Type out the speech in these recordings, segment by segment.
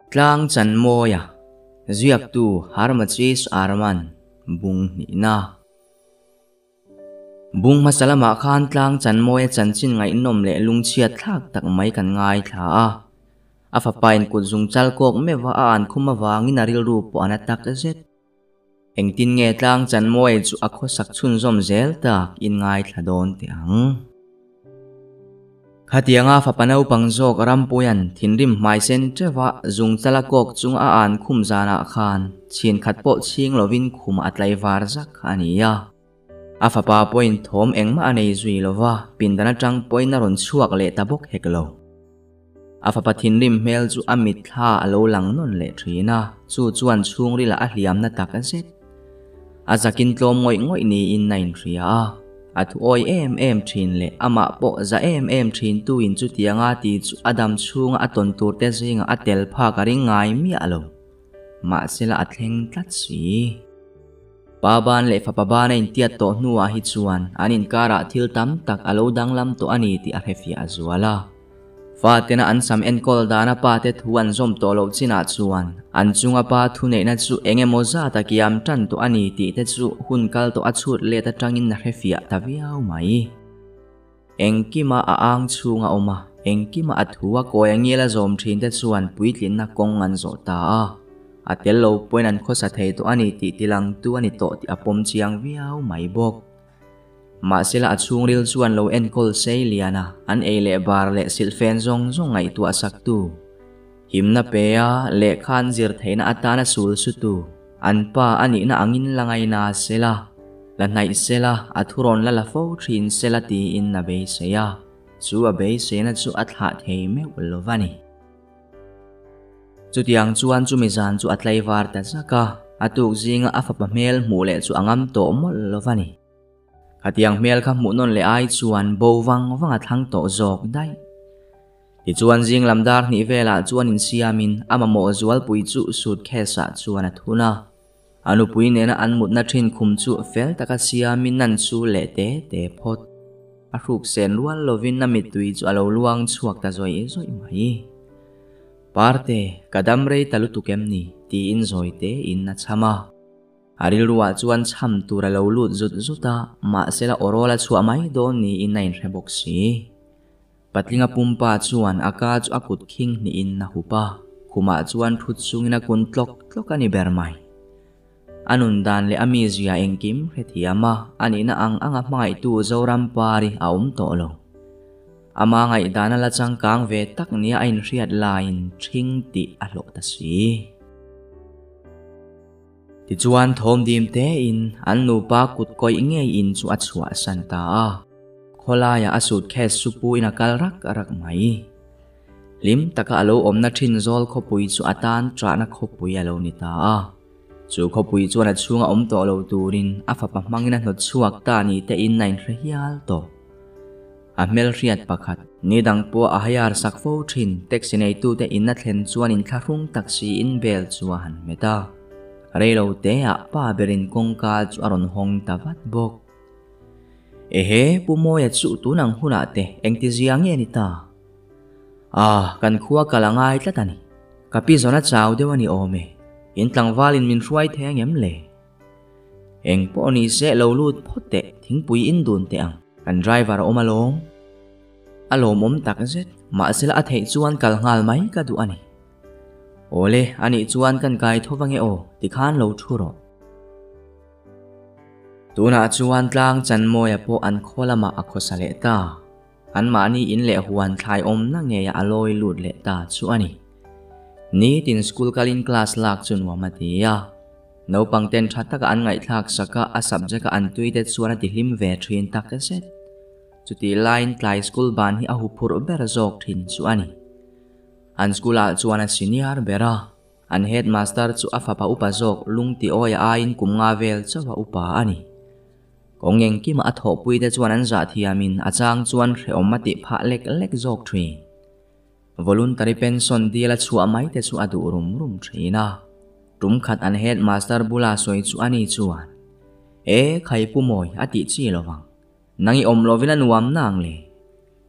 Tlang Chanmawia, Ziaktu Harmachis Arman, Bung hnihna. Bung hmasa lamah khan Tlang Chanmawia chanchin ngaihnawm leh lungchhiat thlak tak mai kan ngaithla a. A fapain kut zung chal kawk meuh a an khum avangin a rilru pawh a na tak zet. Engtin nge Tlang Chanmawia chu a khawsak chhunzawm zel tak in ngaithla dawn teh ang. Khatianga fapa naupang zawk Rampuia'n thinrim hmaisen teuha zungchala kawk chung a an khum zanah khan chhin khat pawh chhing lovin khum a tlaivar zak a ni a. A fapa pawhin thawm engmah a nei zui lova, pindan atang pawhin a rawn chhuak leh ta bawk hek lo. A fapa thinrim hmel chu a mitthla a lo lang nawn leh thin a, chu chuan chhungrilah a hliamna tak zet. A zakin tlawm ngawih ngawih niin a inhria a, a thu awi em em thin leh amah pawh za em em thin tuin chutianga ti chu a dam chhunga a tawn tur te zingah a tel phak a ring ngai miah lo. Mahsela a thleng tlat si. Pa ban leh fapa ban a intiat tawh hnuah hi chuan an inkarah thil tam tak a lo danglam tawh a ni tih a hrefiah a zual a. Fatena an sam enkawl dana pate thu an zawm tawh loh chinah chuan an chunga pa thuneihna chu eng emaw zat a kiam tan tawh a ni tih te chu hun kal tawh a chhut let atangin a hrefiah ta viau mai. Engkima a ang chhung a awm a, engkima a thu a kawi a ngil a zawm thin te chuan puitlinna kawng an zawh ta a. A tel lo pawhin an khawsa thei tawh a ni tih tilangtu a ni tawh tih a pawm chiang viau mai bawk. Mahsela a chhungril chuan lo enkawl sei lian a, an ei leh bar leh silhfen zawng zawng ngaihtuah saktu, himna pe a, lehkha an zir theihna atana sul sutu, an pa a nihna angin la ngaina sela, la hnaih sela, a thurawn la la fo thin sela tiin a beisei a, chu a beiseina chu a thlah thei meuh lo va ni. Chutiang chuan chumi zan chu a tlaivar ta zak a, a tuk zinga a fapa hmel hmuh leh chu a ngam tawh mawlh lo va ni. Khatiang hmel kha hmuh nawn leh ai chuan bo vang vang a thlang tawh zawk daih. Tichuan zing lam dar hnih velah chuan insiamin a mamawh zualpui chu suitcase ah chuan a thun a. A nupui nena an mutna thin khum chu fel taka siamin an chu leh te te phawt. A hruk sen rual lovin a mittui chu a lo luang chhuak ta zawih zawih mai. Parte, ka dam rei ta lutuk em ni? tiin zawi tein a chham a. A rilruah chuan chham tur a lo lut zut zut a, mahsela awrawl a chhuah mai dawn niin a inhre bawk si. Patlinga pumpa chuan a ka chu a kut khing hnihin a hup a, khumah chuan thut chungin a kun tlawk tlawk a ni ber mai. A nun dan leh a mizia engkim hrethiam a, a nihna ang anga hmangaihtu Zoram Pari a awm tawh lo. Ama ngaihdan a la changkang ve tak nia a inhriat laiin ṭhing tih a hlawh ta si. Tichuan thawm dim tein an nupa kut kawih ngei in chu a chhuahsan ta a. Khawlaiah a suitcase chu pu in a kal rak rak mai. Hlim taka a lo awmna thin zawl khawpui chu a tan ṭahna khawpui a lo ni ta a. Chu khawpui chuan a chhunga awm tawh lo turin a fapa hmangin a hnawt chhuak ta ni te in a inhre hial tawh. A hmelhriat pakhat, ni dang pawh a haiar sak fo thin taxi neitute in a thlen chuan inthlahrung taxi in bel chu a han hmet a. Reilo teah pa berin kawngka chu a rawn hawng ta vat bawk. Ehe, Pu Mawia chu tun ang hunah te engtizia nge ni ta? Ah, kan khua kal a ngai tlat a ni. Ka pi zawn a chau deuh a ni awm e. In tlangvalin min hruai thei angem le? Eng pawh ni se lo lut phawt teh thingpui in dun teh ang. Kan driver a awm alawm. A lawmawm tak zet, mahsela a theih chuan kal nghal mai ka duh a ni. Awle, anih chuan kan kai tho va nge aw, tikhan lo thu rawh. Tunah chuan tlang Chanmawia pawh an khaw lamah a khawsa leh ta. Anmahni in leh huan thlai awmna ngeiah a lawi lut leh ta chu a ni. Nitin school kalin class lak chu nuam a ti a. Naupang ten tha taka an ngaihthlak sak a, a subject a an tui te chuan a ti hlim ve thin tak zet. Chutih laiin tlai school ban hi a huphurh ber zawk thin chu a ni. An school ah chuan a senior ber a. An headmaster chu a fapa upa zawk lungti awia aiin kum nga vel chauha upa a ni. Kawng engkima a thawhpuite chuan an zah thiamin a chang chuan hrehawm a tih phah lek lek zawk thin. Voluntary pension deal a chhuah mai te chu a duh rum rum thin a. Tum khat an headmaster bula sawi chu ani chuan, E, khai pu mawi a tih chi lovang. Nang i awm lovin a nuam nang le.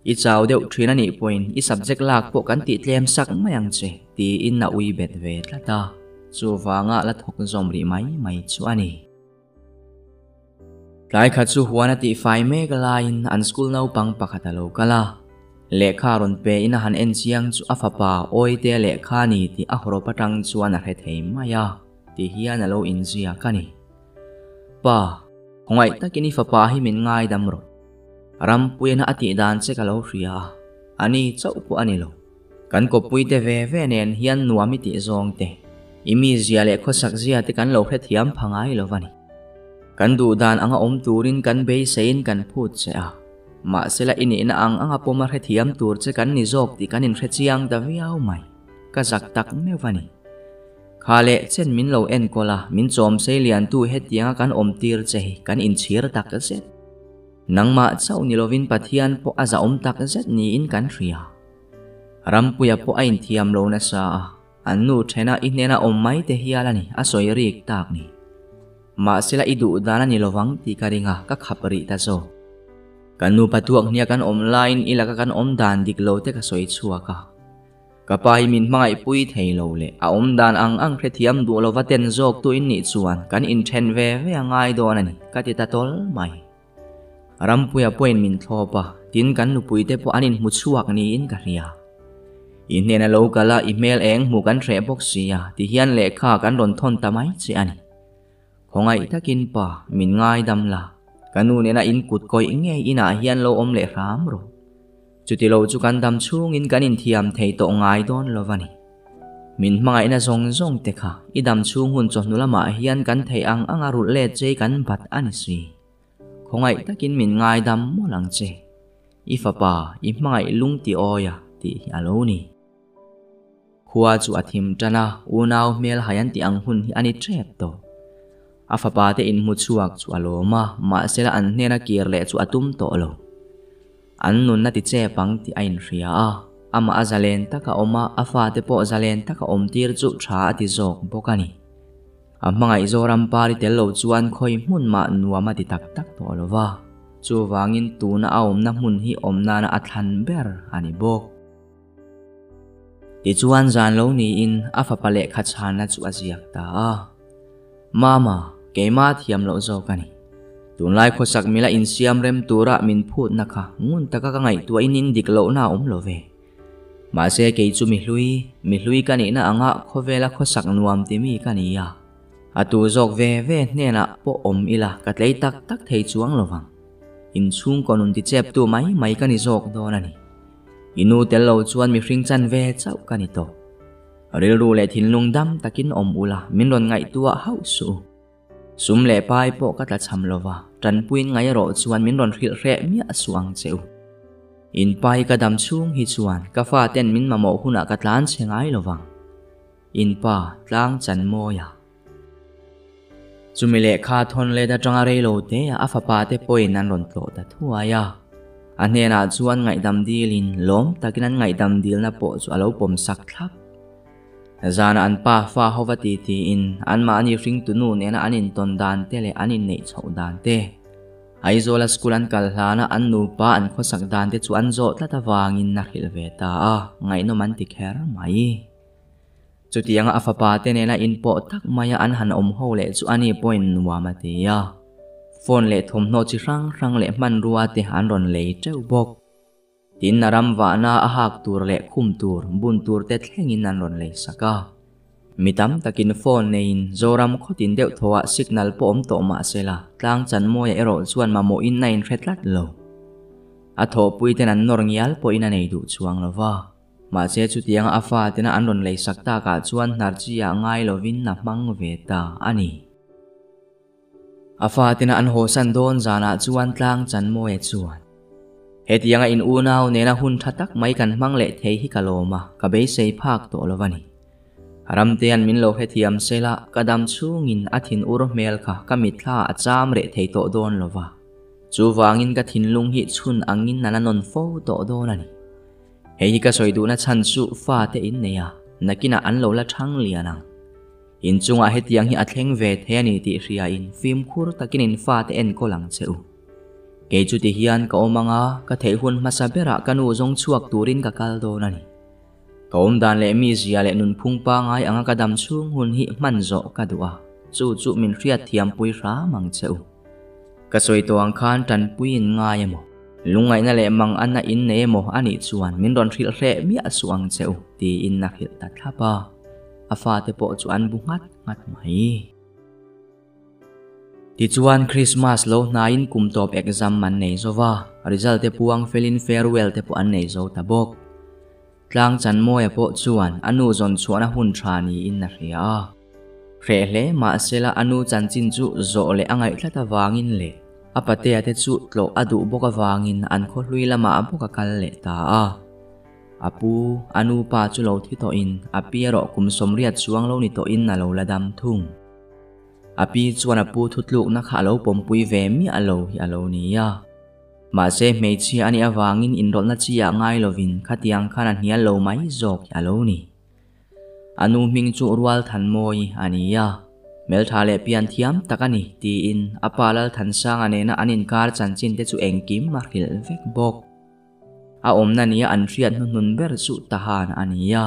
I chau deuh thin a nih pawhin i subject lak pawh kan tih tlem sak mai ang che, tiin a ui bet ve tlat a, chuvanga la thawk zawm rih mai mai chu a ni. Tlai khat chu huan a tih fai mek laiin an school naupang pakhat a lo kal a, lehkha rawn pe in a han en chiang chu a fapa Awite lehkha a ni tih a hawrawp atang chuan a hre thei mai a, ti hian a lo inziak a ni. Pa, khawngaih takin i fapa hi min ngaidam rawh. Rampuiana a tih dan che ka lo hria a, a ni chauh pawh a ni lo. Kan kawppuite ve ve nen hian nuam i tih zawng te, i mizia leh khawsak zia te kan lo hrethiam pha ngai lo va ni. Kan duh dan anga awm turin kan beiseiin kan phut che a, mahsela i nihna ang anga pawma hrethiam tur che kan ni zawk tih kan inhrechiang ta viau mai, ka zak tak meuh va ni. Kha leh chen min lo enkawl a, min chawm sei liantu hetianga kan awm tir che hi kan inchhir tak zet. Nangmah chauh ni lovin Pathian pawh a zahawm tak zet niin kan hria. Rampuia pawh a inthiam lo nasa a, an nu thena i hnena awm mai te hial a ni, a sawi rik tak ni. Mahsela i duh dan a ni lovang tih ka ring a, ka khap rih ta zawk. Kan nupa tuak hnia kan awm laiin i laka kan awm dan dik lo te ka sawi chhuak a. Ka pa hi min hmangaihpui thei lo leh a awm dan ang ang hrethiam duh lova ten zawk tu in nih chuan kan inthen ve ve a ngai dawn a ni, ka ti ta tawl mai. Rampuia pawhin min thlawp a, tin kan nupuite pawh an inhmu chhuak niin ka hria. I hnena lo kal a, i hmel eng hmuh kan hreh bawk si a, tihian lehkha kan rawn thawn ta mai che a ni. Khawngaih takin pa, min ngaidam la, ka nu nena in kut kawih ngei inah hian lo awm leh hram rawh. Chuti lo chu kan dam chhungin kan inthiam thei tawh ngai dawn lo va ni. Min hmangaihna zawng zawng te kha i dam chhung hun chawhnu lamah hian kan theih ang anga rulh let chei kan bat a ni si. Khawngaih takin min ngaidam mawlh ang che. I fapa, i hmangaih lung ti awi a, tih hi a lo ni. Khua chu a thim tan a, unau hmel hai an tih ang hun hi a ni tep tawh. A fapa te inhmu chhuak chu a lawm a, mahsela an hnena kir leh chu a tum tawh lo. An nunna ti chep ang tih a inhria a, amah a zalen taka awm a, a fate pawh zalen taka awmtir chu tha a ti zawk bawk a ni. A hmangaih Zoram pari tel lo chuan khawi hmun mah nuam a ti tak tak tawh lo va, chuvangin tuna a awmna hmun hi awm nana a thlan ber a ni bawk. Tichuan zan lo niin a fapa lehkha chhanna chu a ziak ta a. Mama, keimah thiam loh zawk a ni. Tunlai khawsak mila insiam rem tura min phutna kha ngun taka ka ngaihtuahin in dik lohna a awm lo ve. Mahse kei chu mi hlui, mi hlui ka nihna anga khawvela khawsak nuam ti mi ka ni a. A tu zawk ve ve hnenah pawh awm ila ka tlei tak tak thei chuang lo vang. Inchhungkaw nun ti cheptu mai mai ka ni zawk dawn a ni. I nu tel lo chuan mihring chan ve chauh ka ni tawh. Rilru leh thinlung dam takin awm ula min rawn ngaihtuah hauh suh u. Sum leh pai pawh ka tlachham lo va, tanpuiin ngai erawh chuan min rawn hrilh hreh miah suh ang che u. In pai ka dam chhung hi chuan ka faten min mamawh hunah ka tlan chhe ngai lo vang. In pa tlang chan mawi a. Chumi lehkha thawn let atanga rei lo te a fapa te pawhin an rawn tlawh ta thuai a. A hnenah chuan ngaihdam dilin lawm takin an ngaihdam dilna pawh chu a lo pawm sak thlap. Zana an pa fa hova ti tiin anmahni hringtu nu nena an intawn dan te leh an inneih chhoh dan te, Aizawla school an kal hlana an nupa an khawsak dan te chu an zawh tlat avangin a hrilh ve ta a, ngaihnawm an ti kher mai. Chutianga a fapa te nena inpawh tak maia an han awm ho leh chu ani pawhin nuam a ti a, phone leh thawmhnaw chi hrang hrang leh hmanrua te an rawn lei teuh bawk. Tin, a ram vahna a hak tur leh khum tur, bun tur te thlengin an rawn lei sak a. Mi tam takin phone neiin Zoram khawtin deuh thawhah signal pawh awm tawh mah se la, tlang chanmawia erawh chuan mamawhin a inhre tlat lo. A thawhpuiten an nawr ngial pawhin a nei duh chuang lo va. Mahse chutianga a fatena an rawn lei sak takah chuan hnar chi ah ngai lovin a hmang ve ta a ni. A fatina an hawsan dawn zanah chuan tlang Chanmawia chuan, Hetianga in unau nena hun tha tak mai kan hmang leh thei hi ka lawm a, ka beisei phak tawh lo a ni. Ramtean min lo hrethiam sela, ka dam chhungin a thin ur hmel kha ka mitthla a cham reh thei tawh dawn lo va. Chuvangin ka thinlung hi chhun angin a la nawn fo tawh dawn a ni. Hei hi ka sawi duhna chhan chu fate in nei a, nakinah an lo la thang lian ang. Inchungah hetiang hi a thleng ve thei a ni tih hriain fimkhur takin in fate enkawl ang che u. Kei chu ti hian ka awm anga ka theih hun hmasa berah ka nu zawng chhuak turin ka kal dawn a ni. Ka awm dan leh mizia leh nunphung pangai anga ka dam chhung hun hi hman zawh ka duh a, chu chu min hriat thiam pui hram ang che u. Ka sawi tawh ang khan tanpui in ngai emaw, lungngaihna leh mang anna in nei emaw a nih chuan min rawn hrilh hreh miah suh ang che u, tiin a hrilh ta thlap a. A fate pawh chu an bu nghat nghat mai. Tichuan Christmas lo hnaiin kum tawp exam an nei zo va, result te puang felin farewell te pawh an nei zo ta bawk. Tlang Chanmawia pawh chuan a nu zawn chhuahna hun tha niin a hria a. Hreh hle mahsela a nu chanchin chu zawh leh a ngaih tlat avangin leh a patea te chu tlawh a duh bawk avangin an khawhlui lamah bawk a kal leh ta a. A pu, a nu pa chu lo thi tawhin a pi erawh kum 80 chuang lo ni tawhin a lo la dam thung. A pi chuan a pu thutlukna kha a lo pawmpui ve miah lo hi a lo ni a. Mahse hmeichhia a nih avangin inrawlhna chi ah ngai lovin khatiang khan a hnial lo mai zawk hi a lo ni. A nu hming chu Rualthanmawi a ni a, hmeltha leh pian thiam tak a ni tiin a pa Lalthansanga nena an inkar chanchin te chu engkim a hrilh vek bawk. A awmna nia an hriat hnuhnun ber chu Tahan a ni a.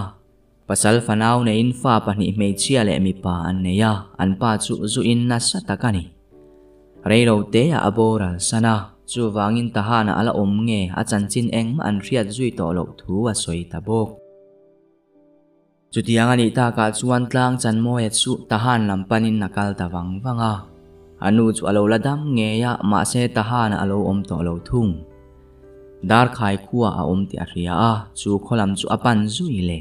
Pasal fanau neiin fa pahnih hmeichhia leh mipa an nei a, an pa chu zu in nasa tak a ni. Reilo teah a boral san a, chuvangin Tahana a la awm nge a chanchin engmah an hriat zui tawh loh thu a sawi ta bawk. Chutiang a nih takah chuan tlang Chanmawia chu Tahan lam panin a kal ta vang vang a. A nu chu a lo la dam ngei a, mahse Tahana a lo awm tawh lo thung. Darkhai khua a awm tih a hria a, chu khaw lam chu a pan zui le.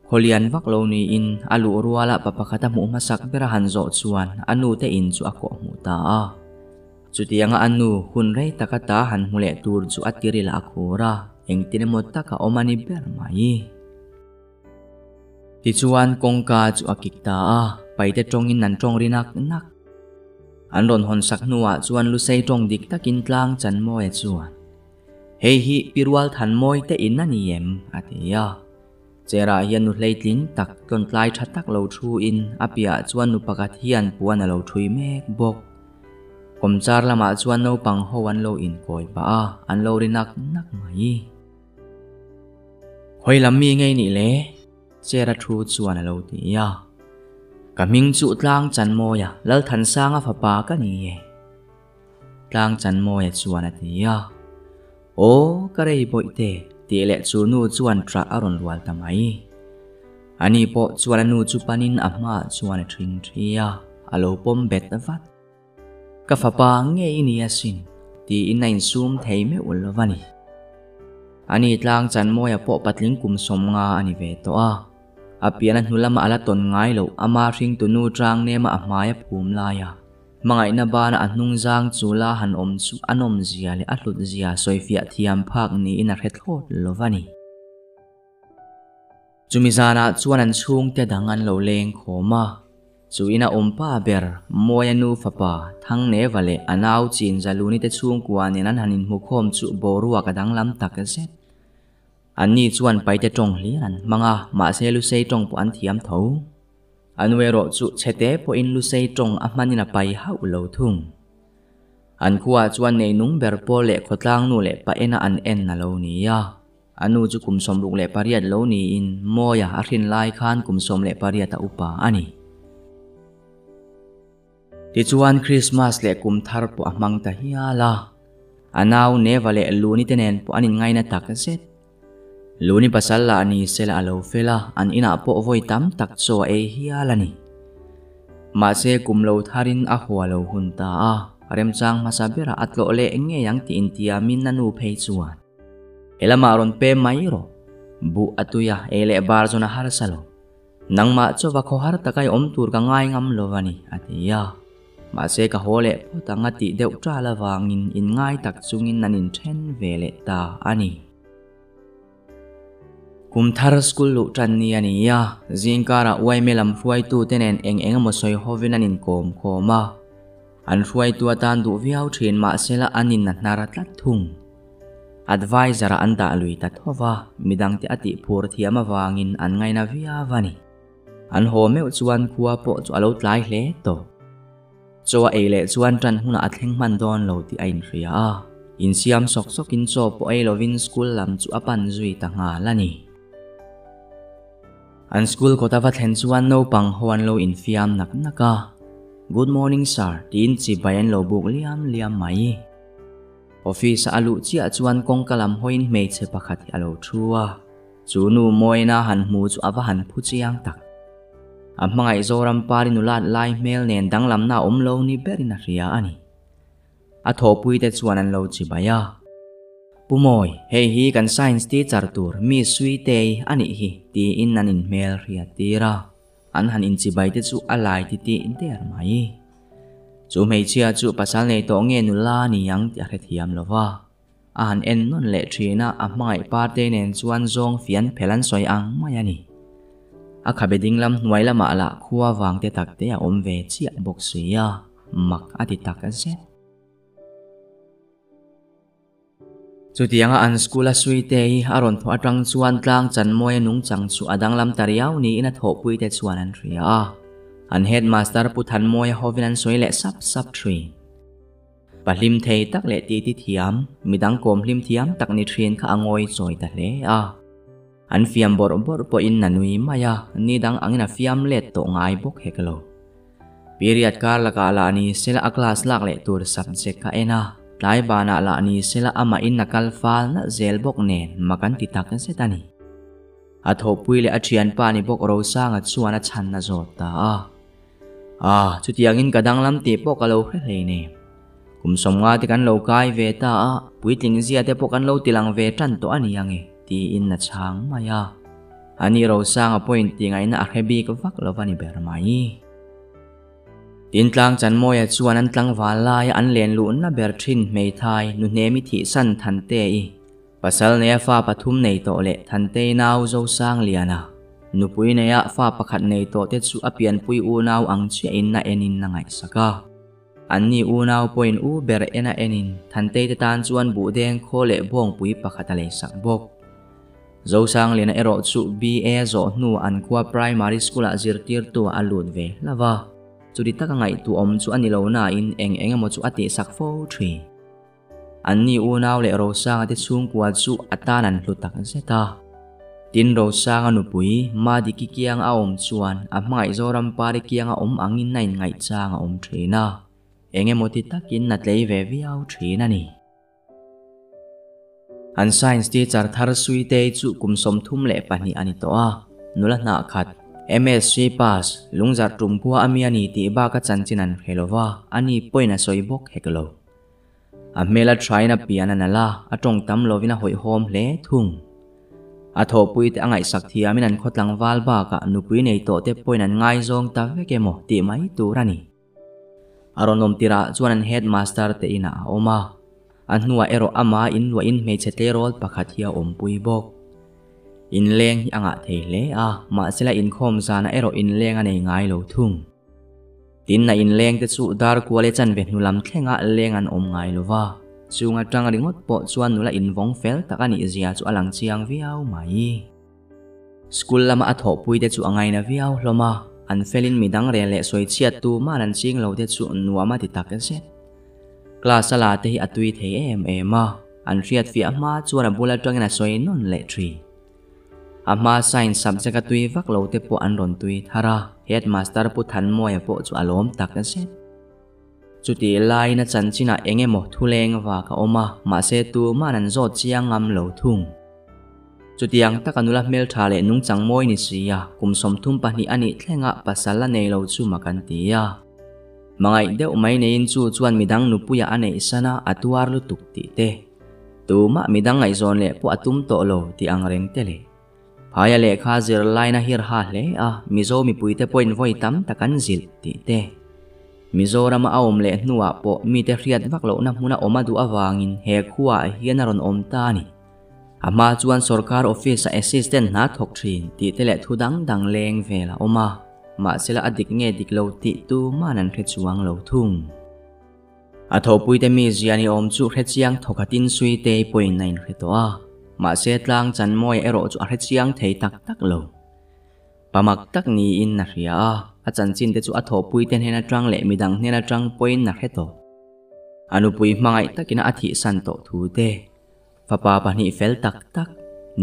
Khaw lian vak lo niin a luh ruala pa pakhat a hmuh hmasak ber a han zawh chuan a nu te in chu a kawh hmuh ta a. Chutianga a nu hun rei taka ta han hmu leh tur chu a tiril a khur a, engtin emaw tak a awm a ni ber mai. Tichuan kawngka chu a kik ta a, paite tawngin an tawng ri nak nak. An rawn hawn sak hnuah chuan Lusei tawng dik takin tlang Chanmawia chuan, Hei hi Pi Rual Thanmawi te in a ni em? a ti a. Cherah hian nu hleitling tak tlawntlai tha tak lo thuin a piahah chuan nu pakhat hian puan a lo thui mek bawk. Kawmchar lamah chuan naupang ho an lo inkawi pah a, an lo ri nak nak mai. Hawi lam mi ngei nih le? Chera thu chuan a lo ti a. Ka hming chu Tlang Chanmawia, Lalthansanga fapa ka ni e. Tlang Chanmawia chuan a ti a. Aw, ka rei bawih te, tih leh chu nu chuan ṭah a rawn rual ta mai. Ani pawh chuan a nu chu panin a hmaah chuan a ṭhing ṭhi a, a lo pawm bet vat. Ka fapa nge i ni asin? tiin a insum thei meuh lo a ni. Ani tlang Chanmawia pawh patling kum 50 a ni ve tawh a. A pian a hnu lama a la tawn ngai loh ama hringtu nu tang nema a hmai a phum lai a. Hmangaihna bana a hnung zang chula han awm chu a nawmzia leh a hlutzia sawifiah thiam phak niin a hre thlawt lo a ni. Chumi zanah chuan an chhungte dang an lo leng khawm a, chu ina awm pa ber Mawia nu fapa Thangneva leh a nau chin Zaluni te chhungkua nen an han inhmukhawm chu boruak a danglam tak zet. Anni chuan paite tawng hlir an hmang a, mahse Lusei tawng pawh an thiam tho. A nu erawh chu chhete pawhin Lusei tawng a hmanin a pai hauh lo thung. An khuaah chuan neinung ber pawl leh khawtlang nu leh pa ena an en a lo ni a. A nu chu kum 68 lo niin Mawia a hrin lai khan kum 18 a upa a ni. Tichuan Krismas leh kum thar pawh a hmang ta hial a. A nau Neva leh Luni te nen pawh an inngaina tak zet. Luni pasal lah ni sela a lo fel a, an inah pawh vawi tam tak chaw a ei hial a ni. Mahse kum lo tharin a hua lo hun ta a, remchang hmasa berah a tlawh leh ngei ang tih intiamin a nu phei chuan. He lamah rawn pe mai rawh. Buh a tui a, ei leh bar zawn a harsa lo. Nangmah chauva khaw har taka i awm tur ka ngai ngam lo a ni, a ti a. Mahse ka haw leh phawt ang a tih deuh ṭal avangin inngai tak chungin an inthen ve leh ta a ni. Kum thar school luh ṭan ni a ni a, zingkarah uaime lam hruaitute nen eng eng emaw sawi hovin an inkawm khawm a. An hruaitu atan duh viau ṭhin mahsela an in a hnar tlat thung. Adviser-a an dah lui ta tho va, midangte a tih phur thiam avangin an ngaina viau a ni. An haw meuh chuan khua pawh chu a lo tlai hle tawh. Chaw a ei leh chuan ṭan hunah a thleng hman dawn lo tih a inhria a, insiam sawk sawkin chaw pawh ei lovin school lam chu a pan zui ta nghal a ni. An school kawt a va thlen chuan naupang ho an lo infiam nak nak a, Good morning sir tiin chibai an lo buk liam liam mai. Office a luh chiah chuan kawngka lam hawiin hmeichhe pakhat hi a lo thu a, chu nu mawina han hmu chu a va han phu chiang tak. A hmangaih Zoram pari nulat lai hmel nen danglamna a awm lo ni berin a hria a ni. A thawhpuite chuan an lo chibai a. Pu Mawi, hei hi kan science teacher tur Miss Suitei a nih hi tiin an inhmel hriat tir a. An han inchibai te chu a lai titih der mai. Chu hmeichhia chu pasal nei tawh nge nula ni ang tih a hrethiam lo va. A han en nawn leh thin a, a hmangaih parte nen chuan zawng fian phel an sawi ang mai a ni. A khabe dinglam hnuai lamah lah khua vang te tak te a awm ve chiah bawk si a, mak a ti tak zet. Chutianga an school a suite hi a rawn thawh atang chuan tlang chanmawia nungchang chu a danglam ta riau niin a thawhpuite chuan an hria a. An headmaster Pu Thanmawia hovin an sawi leh sap sap thin. Pa hlim thei tak leh titi thiam, midang kawm hlim thiam tak ni thin kha a ngawi chawi ta hle a. An fiam bawrh bawrh pawhin a nui mai a, ni dang angin a fiam let tawh ngai bawk hek lo. Period kar lakah lah ni sela a class lak leh tur subject a en a, tlai banah lah ni sela amahin a kal fal nalh zel bawk nen mak an ti tak zet a ni. A thawhpui leh a thianpa ni bawk Rosanga chuan a chhan a zawt ta a. Ah, chutiangin ka danglam tih pawh ka lo hre hlei nen. Kum sawmnga te kan lo kai ve ta a, puitling zia te pawh kan lo tilang ve tan tawh a ni ang e, tiin a chhang mai a. Ani Rosanga pawhin tih ngaihna a hre bik vak lo va ni ber mai. Tin tlang Chanmawia chuan an tlangval laia an len luhna ber thin hmeithai Nuhnemi thihsan Thante-i, pasal neia fa pathum nei tawh leh Thantei nau Zosangliana, nupui neia fa pakhat nei tawh te chu a pianpui unau ang chiahin a enin a ngaihsak a. Anni unau pawhin u ber en a enin Thantei te tan chuan buhdeng khaw leh bawngpui pakhat a leisak bawk. Zosangliana erawh chu BA zawh hnu an khua Primary School-ah zirtirtu a lut ve hlauh a, chuti taka ngaihtuahawm chu a ni lo nain eng eng emaw chu a tihsak fo thin. Anni unau leh Rosanga te chhungkua chu a tan an hlu tak zet a. Tin, Rosanga nupui Madiki kianga a awm chuan a hmangaih Zoram Pari kianga awm angin a inngaihchang a awm thin a, eng emaw ti takin a tlei ve viau thin a ni. An science teacher thar Suitei chu kum 32 a ni tawh a, nula hnah khat, MSc pass, lungzarh tum khua a mi a ni tih bak a chanchin an hre lo va, ani pawhin a sawi bawk hek lo. A hmel a thain a pian a nalh a, a tawng tam lovin a hawihhawm hle thung. A thawhpuite a ngaihsak thiamin an khaw tlangval bakah nupui nei tawhte pawhin an ngaizawng ta vek emaw tih mai tur a ni. A rawn awm tirah chuan an headmaster te inah a awm a, a hnuah erawh ama inluahin hmeichhe tleirawl pakhat hi a awmpui bawk. Inleng hi a ngah thei hle a, mahsela inkhawm zanah erawh inleng a nei ngai lo thung. Tin, a inleng te chu dar kual e chanve hnu lam thlengah leng an awm ngai lo va, chung atang ringawt pawh chuan nula invawng fel tak a nih zia chu a lang chiang viau mai. School lama a thawhpui te chu a ngaina viau hlawm a, an felin midang rel leh sawi chhiat tu man an ching lo te chu nuam a ti tak zet. Class a la te hi a tui thei em em a, an hriat fiah hma chuan a bul atangin a sawi nawn leh thin. A hma science subject a tui vak lo te pawh an rawn tui thar a, headmaster Pu Thanmawia pawh chu a lawm tak zet. Chutih laiin a chanchinah eng emaw thuleng vak a awm a, mahse tuman an zawt chiang ngam lo thung. Chutiang taka nula hmeltha leh nungchang mawi ni si a, kum 32 a nih thlengah pasal a nei lo chu mak an ti a. Hmangaih deuh mai neiin chu chuan midang nupuia a neih san a, a tuar lutuk tih te. Tumah midang ngaihzawn leh pawh a tum tawh lo tih ang reng te leh. Phaia lehkha zirlaina hir ha hle a, Mizo mipuite pawhin vawi tam tak an zilh tih te. Mizorama a awm leh hnuah pawh mite hriat vak lohna hmuna awm a duh avangin he khuaah hian a rawn awm ta a ni. A hma chuan sorkar office-a assistant hna thawk thin tih te leh thu dang dang leng vel a awm a, mahsela a dik nge dik lo tih tuman an hre chuang lo thung. A thawhpuite mi zia ni awm chu hrechiang thawkhatin Suitei pawhin a inhre tawh a, mahse tlang Chanmawia erawh chu a hrechiang thei tak tak lo. Pamak tak niin a hria a. a chanchin te chu a thawhpuite hnen atang leh midang hnen atang pawhin a hre tawh. A nupui hmangaih takin a thihsan tawh thu te, fapa pahnih fel tak tak,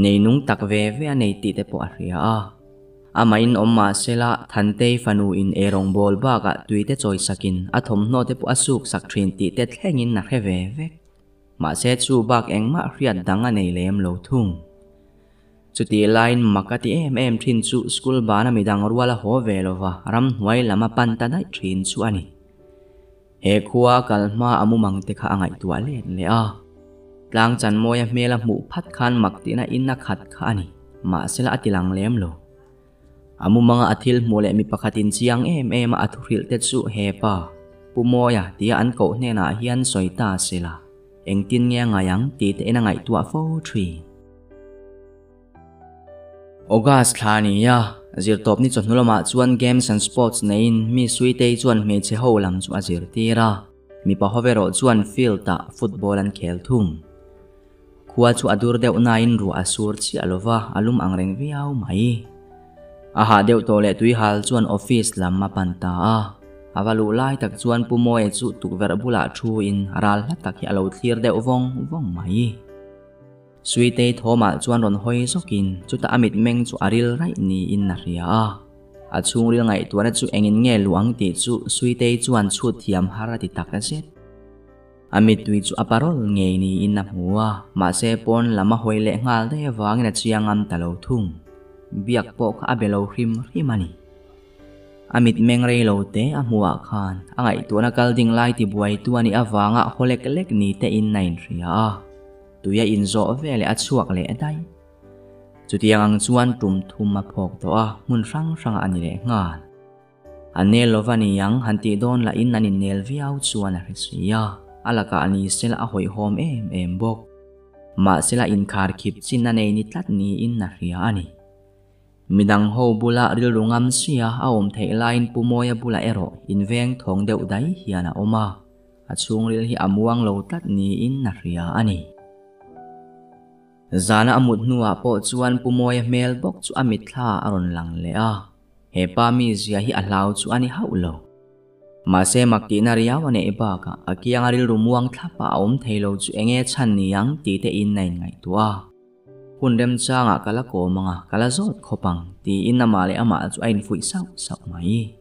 neinung tak ve ve a nei tih te pawh a hria a. Amah in awm mah sela Thantei fanu in eirawngbawl bakah tui te chawi sakin a thawmhnaw te pawh a suk sak thin tih te thlengin a hre ve vek. Mahse chu bak engmah hriat dang a nei lem lo thung. Chutih laiin mak a ti em em thin chu school bana midang rual a haw ve lova ramhnuai lam a pan ta daih thin chu a ni. He khua a kal hma a mumang te kha a ngaihtuah let leh a. Tlang chanmawia hmel a hmuh phat khan mak tihna in a khat kha a ni. Mahsela a ti lang lem lo. A mumanga a thil hmuh leh mi pakhatin chiang em em a a thuhrilh te chu he pa, Pu Mawia tia an koh hnenah hian sawi ta sela, engtin nge a ngai ang tih te in a ngaihtuah fo thin. August thla a ni a, zirtawpni chawhnu lamah chuan Games and Sports neiin mi Suitei chuan hmeichhe ho lam chu a zirtir a, mipa ho erawh chuan field-ah football an khel thung. Khua chu a dur deuh nain ruah a sur chiah lo va, a lum ang reng viau mai. A hah deuh tawh leh tuihal chuan office lam a pan ta a. A va luh lai tak chuan Pu Mawia chu tukverh bulah thuin ral hla tak hi a lo thlir deuh vawng vawng mai. Suitei thawmah chuan rawn hawi zawkin chutah a mitmeng chu a ril raih niin a hria a. A chhungril ngaihtuahna chu engin nge luh ang tih chu Suitei chuan chhut thiam har a ti tak zet. A mittui chu a parol ngei niin a hmu a, mahse pawn lam a hawi leh nghal daih avangin a chiang ngam ta lo thung. Biak pawh kha a be lo hrim hrim a ni. A mitmeng rei lo te a hmuhah khan a ngaihtuahna kal ding lai tibuaitu a nih avanga haw lek lek ni te in a inhria a, tui a inzawh veleh a chhuak leh daih. Chutiang ang chuan tum thum a phawk tawh a, hmun hrang hrangah a ni leh nghal. A nel lova ni ang han tih dawn lahin an innel viau chuan a hre si a, a lakah ni sela a hawihhawm em em bawk. Mahsela inkhar khip chin a nei ni tlat niin a hria a ni. Midang ho bula rilru ngam sia a awm theih laiin Pu Mawia bulah erawh inveng thawng deuh dai hian a awm a, a chhungril hi a muang lo tlat niin a hria a ni. Zana a mut hnuah pawh chuan Pu Mawia hmel bawk chu a mitthla a rawn lang leh a. He pa mizia hi a hlau chu a ni hauh lo. Mahse mak tihna riau a neih bakah a kianga rilru muang thlapa a awm thei lo chu enge chhan ni ang tih te in a inngaihtuah a. Hun remchangah ka la kawm ang a, ka la zawt khawp ang tiin amah leh amah chu a infuih sauh sauh mai.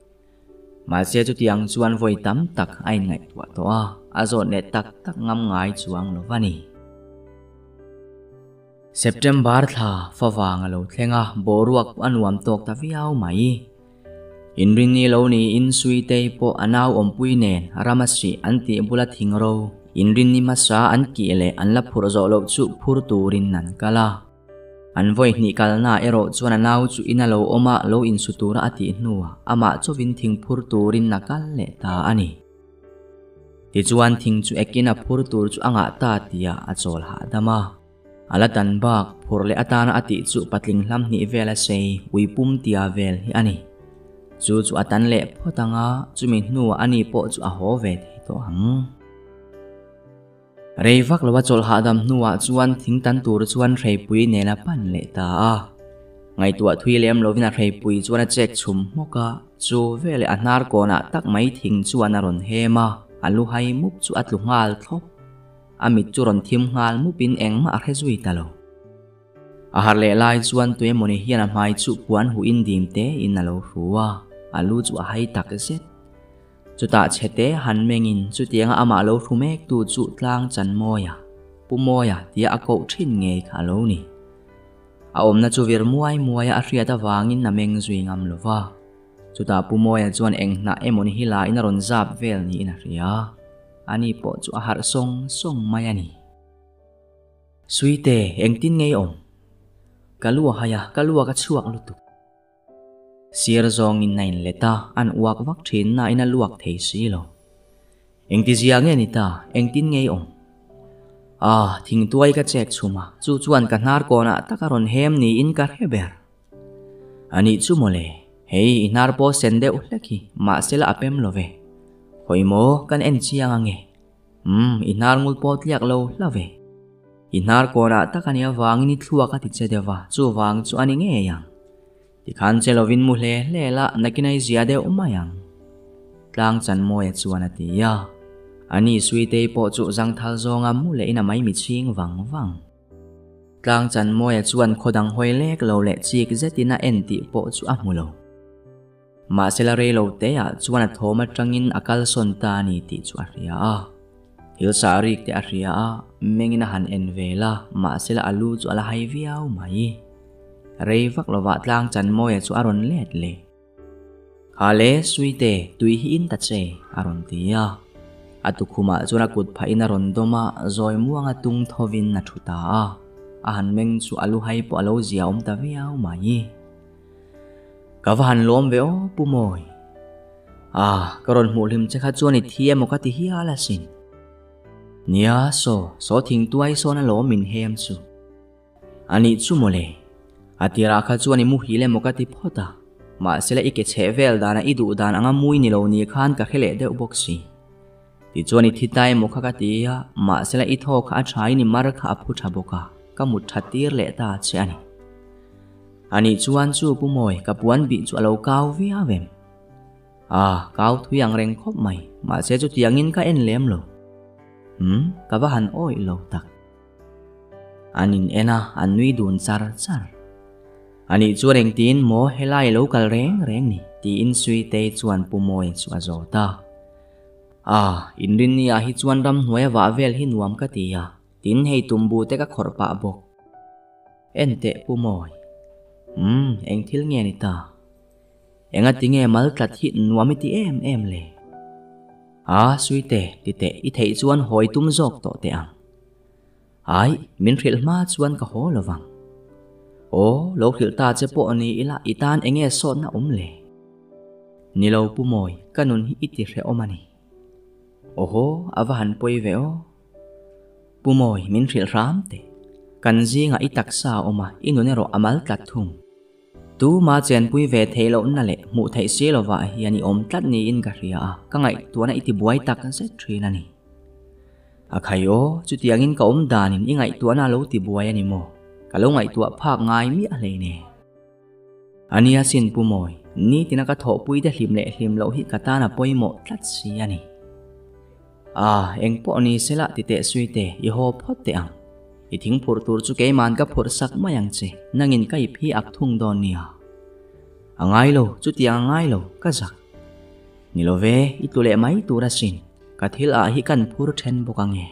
Mahse chutiang chuan vawi tam tak a inngaihtuah tawh a, a zawt leh tak tak ngam ngai chuang lo va ni. September thla favang a lo thleng a, boruak pawh a nuam tawk ta viau mai. Inrinni lo niin Suitei pawh a nau awmpui nen rama sih an tih bula thing ro, inrinni hmasa an kih leh an la phurh zawh loh chu phur turin an kal a. An vawi hnih kalnaah erawh chuan a nau chu ina lo awm a, lo insu tura a tih hnuah amah chawvin thing phur turin a kal leh ta a ni. Tichuan thing chu ekin a phur tur chu a ngah ta tia a chawl hahdam a. A la tan bak phur leh atana a tih chu patling hlam hnih vel a sei ui pum tia vel hi a ni. Chu chu a tan leh phawt ang a, chumi hnuah ani pawh chu a haw ve thei tawh ang. Rei vak lo a chawlh hahdam hnuah chuan thing tan tur chuan hreipui nen a pan leh ta a. Ngaihtuah thui lem lovin a hreipui chuan a chek chhum hmawk a, chu veleh a hnar kawnah tak mai thing chuan a rawn hem a, a lu hai mup chu a tlu nghal thlawp. A mit chu rawn thim nghal mupin engmah a hre zui ta lo. A harh leh lai chuan tuemawni hian a hmai chu puan huh in dim tein a lo hru a, a lu chu a hai tak zet. Chutah chhete han mengin chutianga amah lo hru mektu chu tlang Chanmawia, Pu Mawia tia a koh thin ngei kha a lo ni. A awmna chu vir muai muaia a hriat avangin a meng zui ngam lo va. Chutah Pu Mawia chuan eng hnah emawni hi lain a rawn zap vel niin a hria. Ani pawh chu a harh sawng sawng mai a ni. Suite, engtin ngei awm? Ka lu a hai a, ka lu a ka chhuak lutuk. Sir zawngin a inlet a, an uak vak thin nain a luak thei si lo. Engtizia nge ni ta, engtin ngei awm? Ah, thingtuai ka chek chhum a, chu chuan ka hnar kawnah tak a rawn hem niin ka hre ber. A nih chu mawle, hei i hnar pawh sen deuh hlek hi, mahsela a pem lo ve. Hawi maw, kan en chiang ange. Umm, i hnar ngul pawh tliak lo hla ve. I hnar kawnah tak a nih avangin i thluak a ti che deuh a, chuvang chu a ni ngei ang. Tikhan che lovin mu hle hle la, nakin a i zia deuh mai ang. Tlang Chanmawia chuan a ti a. Ani Suitei pawh chu zangthal zawnga mu lehin a maimi chhing vang vang. Tlang Chanmawia chuan khaw dang hawi lek lo leh chik zetin a en tih pawh chu a hmu lo. Mahsela rei lo teah chuan a thawm atangin a kalsawn ta a ni tih chu a hria a. Thil sah rik te a hria a, mengin a han en vel a, mahsela a lu chu a la hai viau mai. Rei vak lovah tlang Chanmawia chu a rawn let leh. Kha le, Suite, tui hi in ta che, a rawn ti a. A tukhumah chuan a kut phahin a rawn dawm a, zawi muanga tung thovin a thu ta a. A han meng chu a lu hai pawh a lo zia awm ta viau mai. Ka va han lawm ve aw Pu Mawi. Ah, ka rawn hmuh hlim che kha chuan i thi emaw ka ti hial asin. Nia, saw, saw thing tuai sawn alawm min hem chu. A nih chu mawle. A tirah kha chuan i muhil emaw ka ti phawt a. Mahsela i ke chheh vel danah i duh dan anga mui ni lo ni khan ka hre leh deuh bawk si. Tichuan i thi ta emaw kha ka ti a, mahsela i thaw kha a thain i mar kha a phu tha bawk a, ka mut tha tir leh ta che a ni. A nih chuan chu Pu Mawi ka puan bih chu a lo kau viau em? Ah, kau thui ang reng khawp mai, mahse chutiangin ka en lem lo. Umm, ka va han awih lo tak. An in en a, an nui dun char char. A nih chuan engtiin maw helai lo kal reng reng ni? tiin Suitei chuan Pu Mawi chu a zawt a. Ah, inrinni ah hi chuan ramhnuai a vah vel hi nuam ka ti a, tin hei tumbu te ka khawrh pah bawk. En teh Pu Mawi. Umm, eng thil nge ni ta? Enga ti nge mal tlat hi nuam i ti em em le? Ah, Suite, ti teh, i theih chuan hawi tum zawk tawh teh ang. Ai, min hrilh hma chuan ka haw lo vang. Aw, lo hrilh ta che pawh ni ila i tan enge sawtna awm le? Ni lo Pu Mawi, ka nun hi i ti hrehawm a ni. Awhaw, a va han pawi ve aw. Pu Mawi, min hrilh hram teh. Kan zingah i taksa a awm a, i nun erawh a mal tlat thung. Tuma chenpui ve theih lohna leh hmuh theih si lovah hian i awm tlat niin ka hria a, ka ngaihtuahna i tibuai tak zet thin a ni. A khai aw, chutiangin ka awm danin i ngaihtuahna a lo tibuai a ni maw? Ka lo ngaihtuah phak ngai miah hlei ne. A nia sin Pu Mawi, nitina ka thawhpui te hlim leh hlim loh hi ka tan a pawimawh tlat si a ni. Ah, eng pawh ni sela ti teh suite, i haw phawt teh ang. I thing phurh tur chu keiman ka phurh sak mai ang che, nangin ka ip hi ak thung dawn nia. A ngai lo, chutiang a ngai lo, ka zak. Ni lo ve, i tlu leh mai tur asin, ka thil ah hi kan phur then bawk ang e.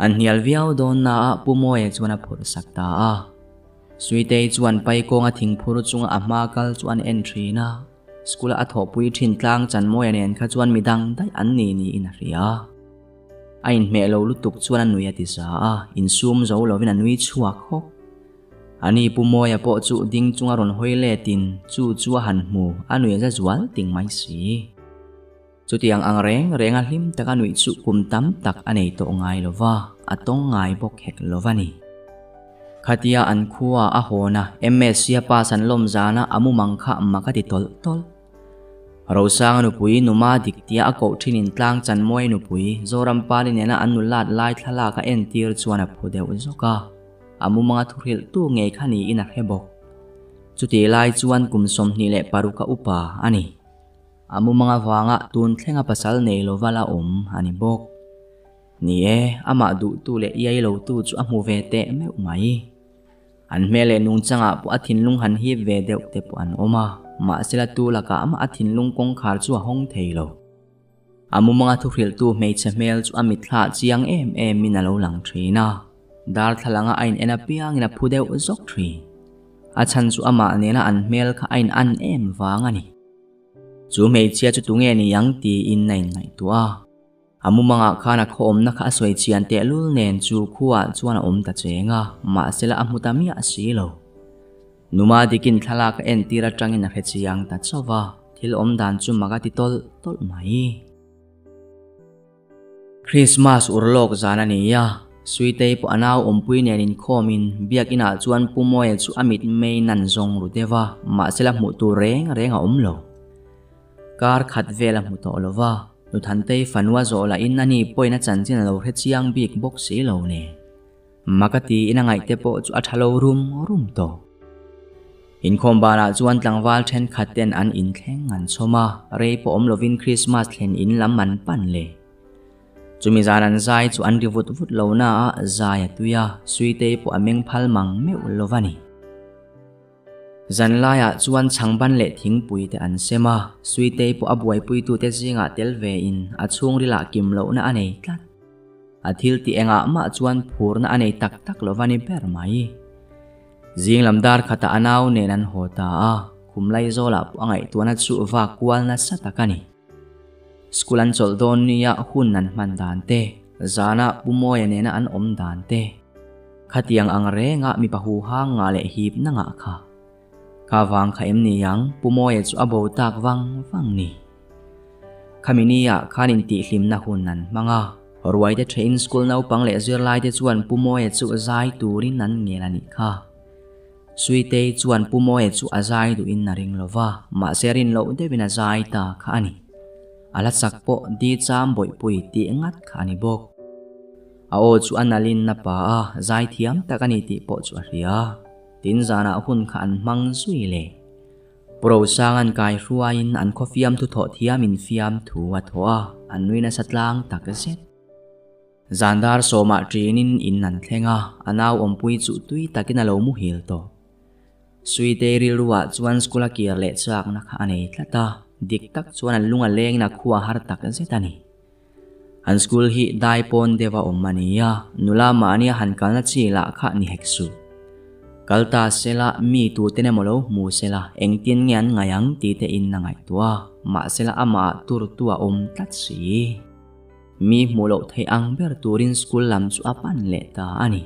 An hnial viau dawn na ah Pu Mawia chuan a phurh sak ta a. Suitei chuan Paikawnga thing phur chunga a hma kal chu an en thin a, school a a thawhpui thin tlang Chanmawia nen kha chuan midang daih an ni niin a hria. A inhmeh lo lutuk chuan a nui a ti za a, insum zo lovin a nui chhuak hawk. Ani Pu Mawia pawh chu ding chunga rawn hawi letin chu chu a han hmu, a nui a za zual ting mai si. Chutiang ang reng renga hlim taka nuih chu kum tam tak a nei tawh ngai lo va, a tawng ngai bawk hek lo va ni. Khatia an khua a hawn a, MSc a pass an lawm zana a mumang kha mak a ti tawlh tawlh. Rosanga nupui Numa dik tia a koh thinin tlang Chanmawia nupui Zorampali nena an nulat lai thlalak a entir chuan a phu deuh zawk a, a mumanga thuhrilhtu ngei kha niin a hre bawk. Chutih lai chuan kum 26 a upa a ni. A mumanga vanga tun thlenga pasal nei lova la awm a ni bawk. Ni e, amah duhtu leh iai lotu chu a hmu ve teh meuh mai. An hmel leh nungchangah pawh a thinlung han hip ve deuh te pawh an awm a, mahsela tu lakah amah a thinlung kawngkhar chu a hawng thei lo. A mumanga thuhrilhtu hmeichhe hmel chu a mitthla chiang em emin a lo lang thin a, darthlalanga a in en apiangin a phu deuh zawk thin. A chhan chu amah nena an hmel kha a in an em vang a ni. Chu hmeichhia chu tunge ni ang tiin a inngaihtuah a. A mumangah khan a khawawmna kha a sawi chian tehlul nen chu khuaah chuan a awm ta cheng a, mahsela a hmu ta miah si lo. Numa dikin thlalak a entir atangin a hre chiang ta chauh va, thil awm dan chu mak a ti tawlh tawlh mai. Krismas urlawk zan a ni a, Suitei pawh a nau awmpui nen inkhawmin biakinah chuan Pu Mawia chu a mit mei nan zawng ru deuh va, mahsela hmuh tur reng reng a awm lo. Kar khat vel a hmu tawh lo va, Nuthantei fanua zawh lahin ani pawhin a chanchin a lo hre chiang bik bawk si lo nen. Mak a tiin a ngaihte pawh chu a tha lo rum rum tawh. Inkhawm banah chuan tlangval thenkhat ten an inthleng an chhawm a, rei pawh awm lovin Krismas thlen in lam an pan leh. Chumi zan an zai chu an ri vut vut lo na a, zai a tui a, Suitei pawh a meng phal mang meuh lo va ni. Zanlaiah chuan chhangban leh thingpui te an sem a, Suitei pawh a buaipuitute zingah tel vein a chhungrilah kim lohna a nei tlat. A thil tih engah mah chuan phurna a nei tak tak lo va ni ber mai. Zing lam dar khatah a nau nen an haw ta a, khum Laizawlah pawh a ngaihtuahna chu vak kual nasa tak a ni. School an chawlh dawn nia hun an hman dan te, zana Pu Mawia nena an awm dan te, khatiang ang renga mipa huhang ngah leh hipna ngah kha. Kha vang kha em ni ang Pu Mawia chu a bo tak vang vang ni. Khami nia khan intihhlimna hun an hmang a, ruaite thein school naupang leh zirlaite chuan Pu Mawia chu zai turin an ngel a nih kha. Suitei chuan Pu Mawia chu a zai duhin a ring lo va, mahse rin loh deuhin a zai ta kha a ni. A la chak pawh di cham bawihpui tih ngat kha a ni bawk. A aw chu a nalhin a pa a, zai thiam tak a ni tih pawh chu a hria. Tin zanah hun kha an hmang zui le. Pu Rosanga'n kai hruaiin an khaw fiamthu thawh thiamin fiamthu a thawh a, an nui nasa tlang tak zet. Zan dar sawmah ṭinin in an thleng a, a nau awmpui chu tui takin a lo muhil tawh. Suitei rilruah chuan school a kir leh chakna kha a nei tlat a, dik tak chuan an lung a lengin a khua har tak zet a ni. An school hi dai pawn deuh a awm a ni a, nula mahnia han kalna chi lah kha ni hek suh. Kal ta sela, mi tuten emaw lo hmu sela, engtin nge an ngaih ang tih te in a ngaihtuah a, mahsela amah tur tu a awm tlat si. Mi hmuh loh theih ang ber turin school lam chu a pan leh ta a ni.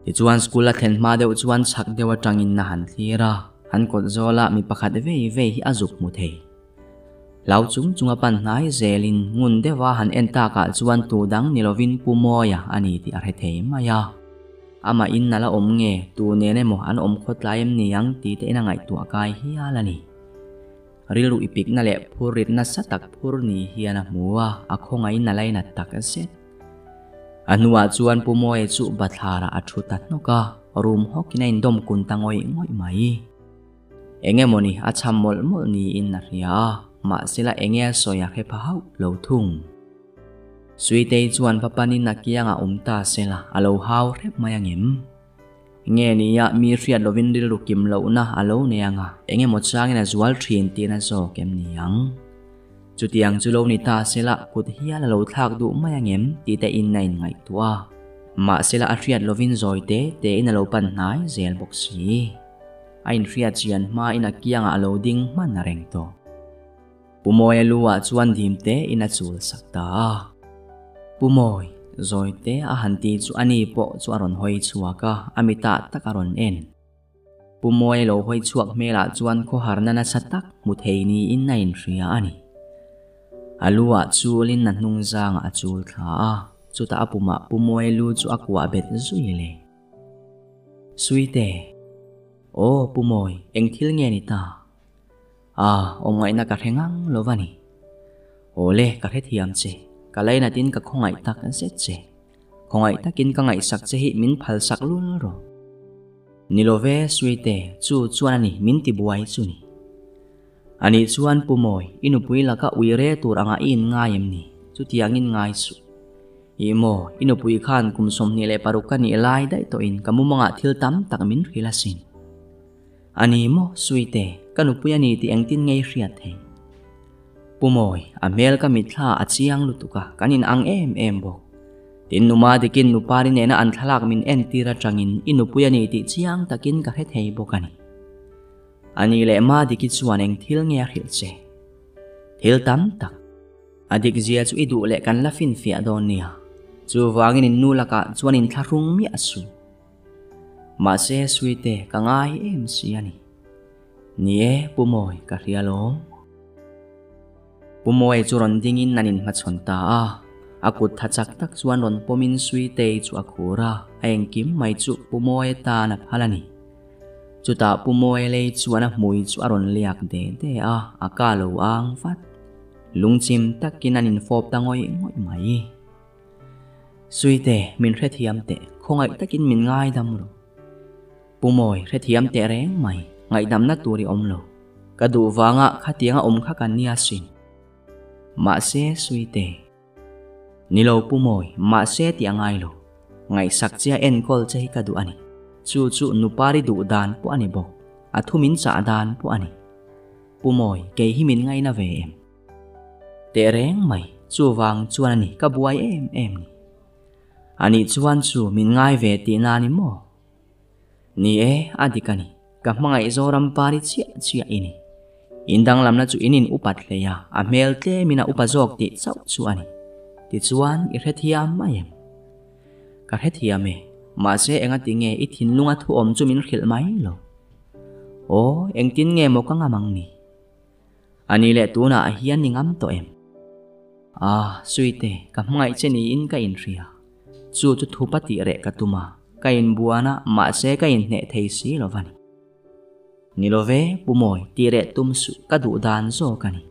Tichuan school a thlen hma deuh chuan chhak deuh atangin a han thlir a, an kawt zawlah mi pakhat vei vei hi a zuk hmu thei. Hlau chung chung a pan hnai zelin ngun deuha han en takah chuan tu dang ni lovin Pu Mawia a ni tih a hre thei mai a. Amah in a la awm nge, tu nen emaw an awm khawtlai em ni ang tih te in a ngaihtuah kai hial a ni. Rilru i pikna leh phur rit nasa tak phur ni hian a hmu a, a khawngaihin a lainat tak zet. A hnuah chuan Pu Mawia chu bathlarah a thu ta hnawk a, rum hawkin a indawm kun ta ngawih ngawih mai. Eng emawni a cham mawlh mawlh niin a hria a, mahsela enge a sawi a hre pha hauh lo thung. Suitei chuan va panin a kiangah awm ta sela a lo hau hrep mai angem? Nge nia mi hriat lovin rilru kim lohna a lo nei ang a, eng emaw changin a zual thin tihna zawk em ni ang? Chutiang chu lo ni ta sela kut hial a lo thlak duh mai ang em tih te in a inngaihtuah a. Mahsela a hriat lovin zawi te tein a lo pan hnai zel bawk si. A inhriat chian hmain a kiangah a lo ding hman a reng tawh. Pu Mawia lu ah chuan dim te in a chul sak ta a. Pu Mawi, zawi te a han ti chu a ni pawh chu a rawn hawi chhuak a, a mitah tak a rawn en. Pu Mawia lo hawi chhuak hmelah chuan khawharna nasa tak hmu thei niin a inhria a ni. A lu ah chulin a hnung zangah a chul thla a, chutah a pumah Pu Mawia lu chu a kuah bet zui le. Suite, Aw Pu Mawi, eng thil nge ni ta? A, awmngaihna ka hre ngang lo va ni. Awle, ka hrethiam che. Ka lainatin ka khawngaih tak zet che. Khawngaih takin ka ngaihsak che hi min phalsak lul rawh. Ni lo ve, Suite, chu chuan a ni, min ti buai chu ni. Anih chuan Pu Mawi, i nupui laka ui re tur angah i inngai em ni? Chutiangin ngai suh. Ih maw, i nupui khan kum 26 ka nih lai daih tawhin ka mumangah thil tam tak min hrilh asin. A ni maw, Suite, ka nupui a ni tih engtin nge i hriat thei? Pu Mawi, a hmel ka mitthla a chiang lutuk a, kan in ang em em bawk. Tin numa dikin nupari nena an thlalak min entir atangin i nupui a ni tih chiang takin ka hre thei bawk a ni. A ni leh ma diki chuan eng thil nge a hrilh che? Thil tam tak. A dik zia chu i duh leh kan la finfiah dawn nia. Chuvangin in nu lakah chuan in thlahrung miah suh. Mahse Suite ka ngai em si a ni. Ni e, Pu Mawi, ka hria lawm. Pu Mawi chu rawn dingin an inhmachhawn ta a. A kut tha chak tak chuan rawn pawmin Suitei chu a khur a, a engkim mai chu Pu Mawi tan a phal a ni. Chutah Pu Mawi lei chuan a hmui chu a rawn liak de de a, a ka lo ang vat. Lungchim takin an infawp ta ngawih ngawih mai. Suite, min hrethiam teh, khawngaih takin min ngaidam rawh. Pu Mawi, hrethiam teh reng mai, ngaihdamna tur i awm lo. Ka duh vanga khatianga awm kha kan nia sin. Mahse, Suite. Ni lo Pu Mawi, mahse tih a ngai lo. Ngaihsak che a enkawl che hi ka duh a ni. Chu chu nupari duh dan pawh a ni bawk, a thu min chah dan pawh a ni. Pu Mawi, kei hi min ngaina ve em? Teh reng mai, chuvang chuan a ni ka buai em em ni. Anih chuan chu min ngai ve tihna a ni maw? Ni e, a dik a ni. Ka hmangaih Zoram pari chiah chiah i ni. In danglamna chu in in upat hlei a, a hmel tlemin a upa zawk tih chauh chu a ni. Tichuan, i hrethiam mai em? Ka hrethiam e, mahse engati nge i thinlunga thu awm chu min hrilh mai lo? Aw, engtin nge maw ka ngam ang ni? A ni leh tunah hian ni ngam tawh em? Ah, Suite, ka hmangaih che niin ka inhria. Chu chu thupa tih reh ka tum a, ka inbuan a, mahse ka inhneh thei si lo va ni. Ni lo ve, Pu Mawi, tih reh tum suh, ka duh dan zawk a ni.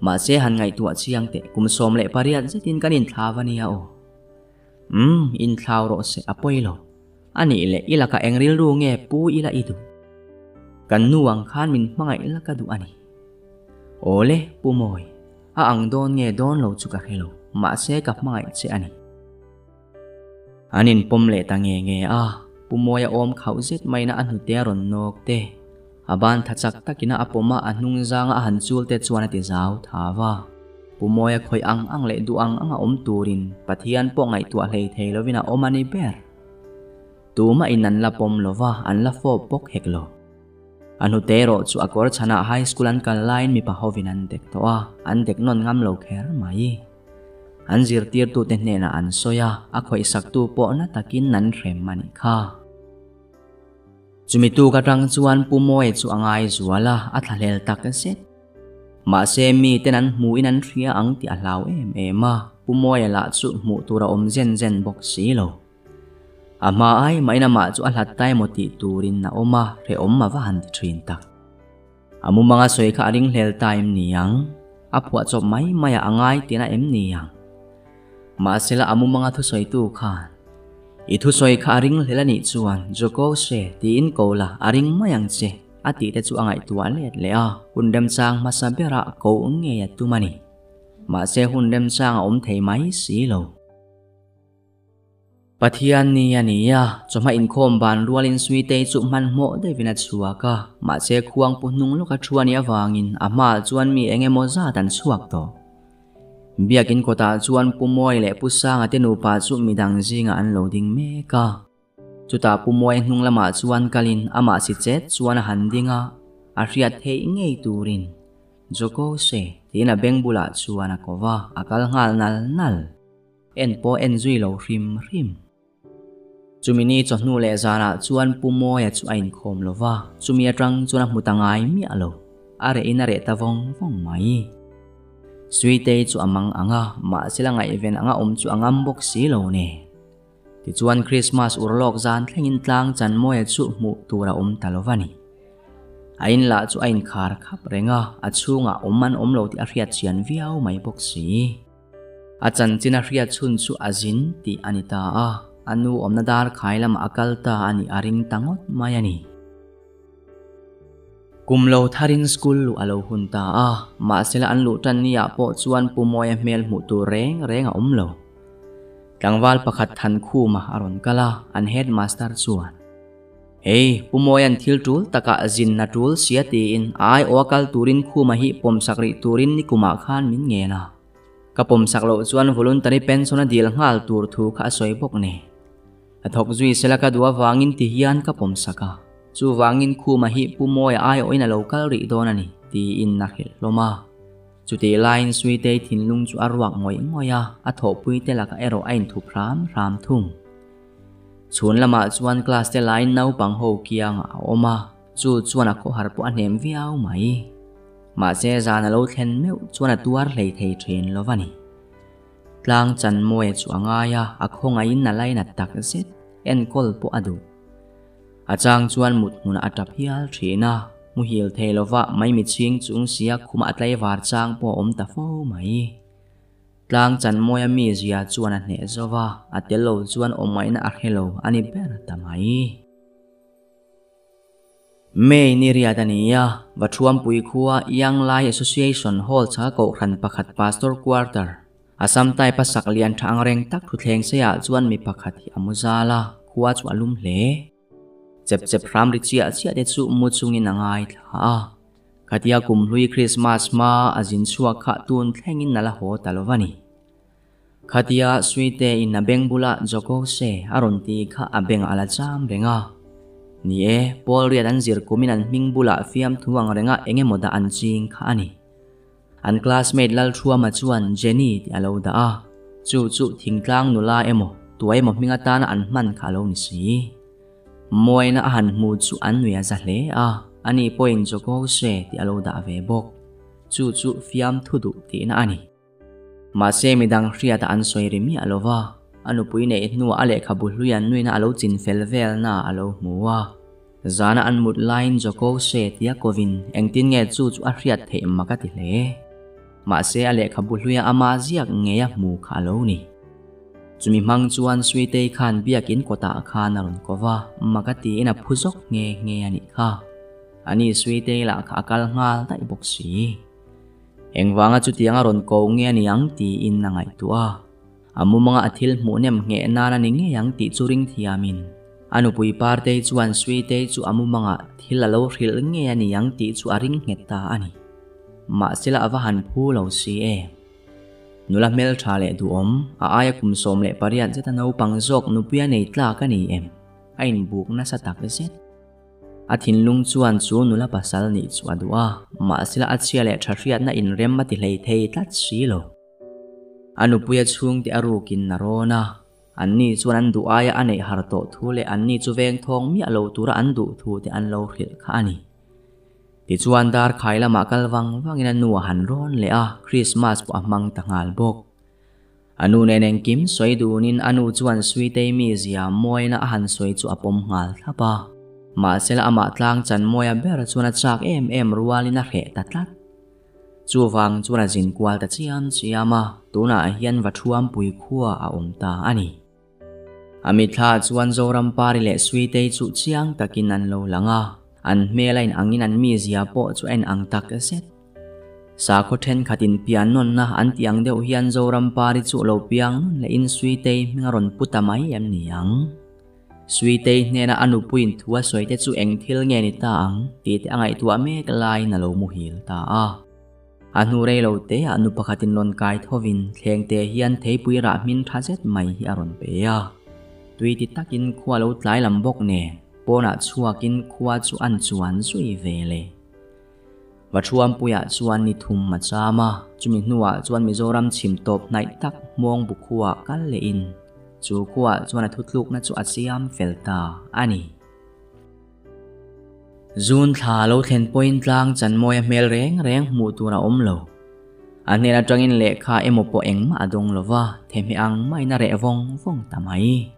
Mahse han ngaihtuah chiang teh, kum 18 zetin kan inthlav a nia aw. Umm, inthlau rawh se, a pawi lo. A nih leh i lakah eng rilru nge pu ila i duh? Kan nu ang khan min hmangaih la ka duh a ni. Awle, Pu Mawi, a ang dawn nge dawn lo chu ka hre lo, mahse ka hmangaih che a ni. An inpawm leh ta nge nge a, Pu Mawia awm khauh zet maina a hnute a rawn nawk te, a ban tha chak takina a pawm a, a hnung zanga a han chul te chuan a ti zau tha va. Pu Mawia khawih ang ang leh duh ang anga awm turin Pathian pawh ngaihtuah hlei thei lovin a awm a ni ber. Tumah in an la pawm lo va, an la fawp bawk hek lo. A hnute erawh chu a kawr chhanah high school an kal laiin mipa hovin an dek tawh a, an dek nawn ngam lo kher mai. An zirtirtute hnenah an sawi a, a khawihsaktu pawh na takin an hrem a nih kha. Chumi tuk atang chuan Pu Mawia chu a ngai zual a, a thlahlel tak zet. Mahse miten an hmuhin an hria ang tih a hlau em em a, Pu Mawia lah chu hmuh tur a awm zen zen bawk si lo. A hma ai mahin amah chu a hlat ta emaw tih turin a awm a, hrehawm a va han ti thin tak. A mumanga sawi kha a ringhlel ta em ni ang? A phuahchawp mai mai a a ngai tihna em ni ang? Mahsela a mumanga thusawitu khan, I thusawi kha a ringhlel a nih chuan Jokose tiin ko la a ring mai ang che a tih te chu a ngaihtuah let leh a, hun remchang hmasa berah ko ngei a tum a ni. Mahse hun remchang a awm thei mai si lo. Pathian ni a ni a, chawhma inkhawm ban rualin Suitei chu hmanhmawh deuhin a chhuak a, mahse khuangpu hnung lawka thu a nih avangin a hmaah chuan mi eng emaw zat an chhuak tawh. Biakin kawtah chuan Pu Mawi leh Pu Sanga te nupa chu midang zingah an lo ding mek a. Chutah Pu Mawi hnung lamah chuan kalin amah si chet chuan a han ding a, a hriat theih ngei turin, Jokose, tiin a beng bulah chuan a ko va, a kal nghal nal nal. En pawh en zui lo hrim hrim. Chumi ni chawhnu leh zanah chuan Pu Mawia chu a inkhawm lo va, chumi atang chuan a hmu ta ngai miah lo. A reh in a reh ta vawng vawng mai. Suitei chu a mang ang a, mahse la ngaihven anga awm chu a ngam bawk si lo ne. Tichuan Krismas urlawk zan thlengin tlang Chanmawia chu hmuh tur a awm ta lo va ni. A in lah chu a inkhar khap reng a, a chhungah awm an awm lo tih a hriat chian viau mai bawk si. A chanchin a hriat chhun chu a zin tih a ni ta a, a nu awmna dar khai lamah a kal ta a nih a ring ta ngawt mai a ni. Kum lo tharin school luh a lo hun ta a, mahsela an luh tan ni ah pawh chuan Pu Mawia hmel hmuh tur reng reng a awm lo. Tlangval pakhat Thankhuma a rawn kal a, an headmaster chuan, Hei, Pu Mawia'n thil tul takah zin a tul sia tiin a aiawh a kal turin Khuma hi pawmsak rih turin nikumah khan min ngen a. Ka pawmsak loh chuan voluntary pension a dil nghal tur thu kha a sawi bawk ne. A thawk zui sela ka duh avangin ti hian ka pawmsak a. Chuvangin Khuma hi Pu Mawia aiawhin a lo kal rih dawn a ni, tiin a hrilh hlawm a. Chutih laiin Suitei thinlung chu a ruak ngawih ngawih a, a thawhpuite lakah erawh a inthup hram hram thung. Chhun lamah chuan class te laiin naupang ho kiangah a awm a, chu chuan a khawhar pawh a hnem viau mai. Mahse zan a lo thlen meuh chuan a tuar hlei thei thin lo va ni. Tlang Chanmawia chu a ngai a, a khawngaihin a lainat tak zet, enkawl pawh a duh. A chang chuan mut hmunah a tap hial thin a, muhil thei lova maimichhing chung sia khumah a tlaivar chang pawh a awm ta fo mai. Tlang Chanmawia mizia chuan a hneh zo va, a tel lo chuan awmngaihna a hre lo a ni ber ta mai. May ni riat a ni a, Vathuampui khua Young Lai Association Hall chhaka kohhran pakhat Pastor Quarter, Assam type a sak lian tha angreng tak thuthleng seiah chuan mi pakhat hi a mu zal a, khua chu a lum hle. Chep chep hram ri chiah chiah te chu mu chungin a ngaithla a. Khatia kumhlui Krismas hma a zin chhuak kha tun thlengin a la haw ta lo va ni. Khatia Suite in a beng bulah Joko se a rawn ti kha a beng a la cham reng a. Ni e, Paul riat an zir kumin an hming bulah fiamthu ang renga eng emaw dah an ching kha a ni. An classmate Lalthuama chuan Jenny tih a lo dah a, chu chu thingtlang nula emaw tuai emaw hming atana an hman kha a lo ni si. Mawina a han hmu chu an nui a za hle a, ani pawhin Joko se tih a lo dah ve bawk. Chu chu fiamthu duh tihna a ni. Mahse midang hriatah an sawi ri miah lo va, a nupui neih hnuah a lehkhabu hlui an nuina a lo chin fel velna a lo hmu a. Zana an mut laiin Joko se tia kovin engtin nge chu chu a hriat theih mak a ti hle. Mahse a lehkhabu hluia ama ziak ngei a hmu kha a lo ni. Chumi hmang chuan Suitei khan biakin kawtah khan a rawn ko va, mak a tiin a phu zawk nghe nghe a nih kha. Ani Suitei lah kha a kal nghal daih bawk si. Engvanga chutianga rawn ko nge a ni ang tiin a ngaihtuah a. A mumanga a thil hmuh nem ngheh nan a ni ngei ang tih chu ring thiamin a nupui Partei chuan Suitei chu a mumanga thil a lo hrilh nge a ni ang tih chu a ring nghet ta a ni. Mahsela a va han phu lo si e. Nula hmeltha leh duhawm, a aia kum 18 zeta naupang zawk nupuia nei tlak a ni em? A inbuk nasa tak zet. A thinlung chuan chu nula pasal nih chu a duh a, mahsela a chhia leh tha hriatna inrem a ti hlei thei tlat si lo. A nupuia chhungte a rukin a rawn a, anni chuan an duh aia a neih har tawh thu leh anni chu veng thawng miah lo tura an duh thu te an lo hrilh kha a ni. Tichuan darkhai lamah kal vang vangin a nu a han rawn leh a, Krismas pawh a hmang ta nghal bawk. A nu nen engkim sawi dunin a nu chuan Suitei mizia mawina a han sawi chu a pawm nghal thlap a. Mahsela amah tlang chan mawia ber chuan a chak em em rualin a hreh ta tlat. Chuvang chuan a zin kual ta chiam chiam a, tunah hian va thuampui khua a awm ta a ni. A mitthla chuan Zorampari leh Suitei chu chiang takin an lo lang a, an hmel a inangin an mizia pawh chu a inang tak zet. Sakhaw thenkhatin pian nawnna an tih ang deuh hian Zorampari chu lo piang nawn lehin Suitei hming a rawn pu ta mai em ni ang? Suitei hnena a nupuiin thu a sawi te chu eng thil nge ni ta ang tih te a ngaihtuah mek laiin a lo muhil ta a. A hnu rei lo te ah nu pakhatin rawn kai thovin thleng te hian theipui rah hmin tha zet mai hi a rawn pe a. Tui ti takin khua lo tlai lam bawk nen pawnah chhuakin khua chu an chuan zui ve le. Vathuampuiah chuan ni thum a cham a, chumi hnuah chuan Mizoram chhim tawp hnaih tak Hmawngbu khuaah kal lehin chu khuaah chuan a thutlukna chu a siam fel ta a ni. Zun thla lo thlen pawhin tlang chanmawia hmel reng reng hmuh tur a awm lo. A hnen atangin lehkha emaw pawh engmah a dawng lova, thehmeh ang maiin a reh vawng vawng ta mai.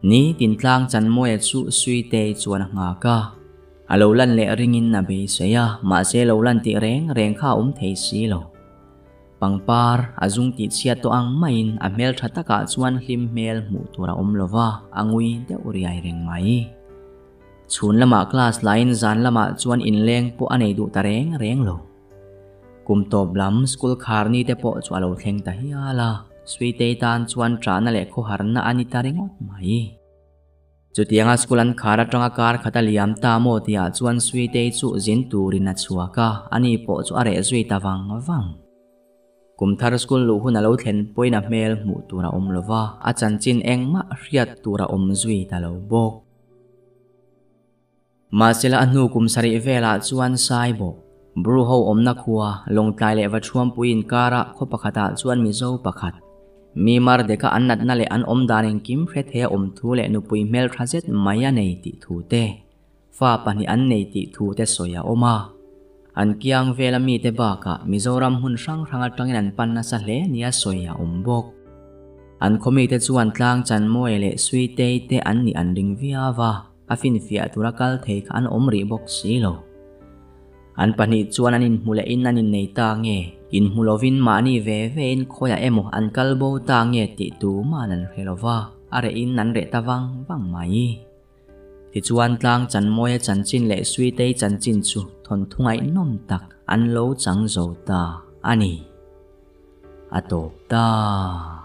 Ni tintlang Chanmawia chu Suitei chuan a nghak a, a lo lan leh ringin a beisei a, mahse lo lan tih reng reng kha a awm thei si lo. Pangpar a zung tih chhiat tawh ang maiin a hmel tha takah chuan hlim hmel hmuh tur a awm lo va, a ngui deuh riai reng mai. Chhun lamah class laiin zan lamah chuan inleng pawh a nei duh ta reng reng lo. Kum tawp lam school khar ni te pawh chu a lo thleng ta hial a, Suitei tan chuan ṭahna leh khawharna a ni ta ringawt mai. Chutianga school an khar aṭanga kar khat a liam ta maw tihah chuan Suitei chu zin turin a chhuak a, ani pawh chu a reh zui ta vang vang. Kum thar school luh hun a lo thlen pawhin a hmel hmuh tur a awm lo va, a chanchin engmah hriat tur a awm zui ta lo bawk. Mahsela a hnu kum sarih velah chuan Saibo, Bru ho awmna khua, Lawngtlai leh Vathuampui inkara khaw pakhatah chuan Mizo pakhat, mi mar deka an natna leh an awm dan engkim hre thei a awm thu leh nupui hmeltha zet mai a nei tih thu te, fa pahnih an nei tih thu te sawi a awm a. An kiang vela mite bakah Mizoram hmun hrang hrang atangin an pan nasa hle nia sawi a awm bawk. An khaw mite chuan tlang Chanmawia leh Suitei te an nih an ring viau a. A finfiah tura kal thei kha an awm rih bawk si lo. An pahnih chuan an inhmu leh in an innei ta nge, inhmu lovin mahni ve ve in khawiah emaw an kal bo ta nge tih tuman an hre lo va, a reh in an reh ta vang vang mai. Tichuan tlang Chanmawia chanchin leh Suitei chanchin chu thawnthu ngaihnawm tak an lo chang zo ta a ni. A tawp ta.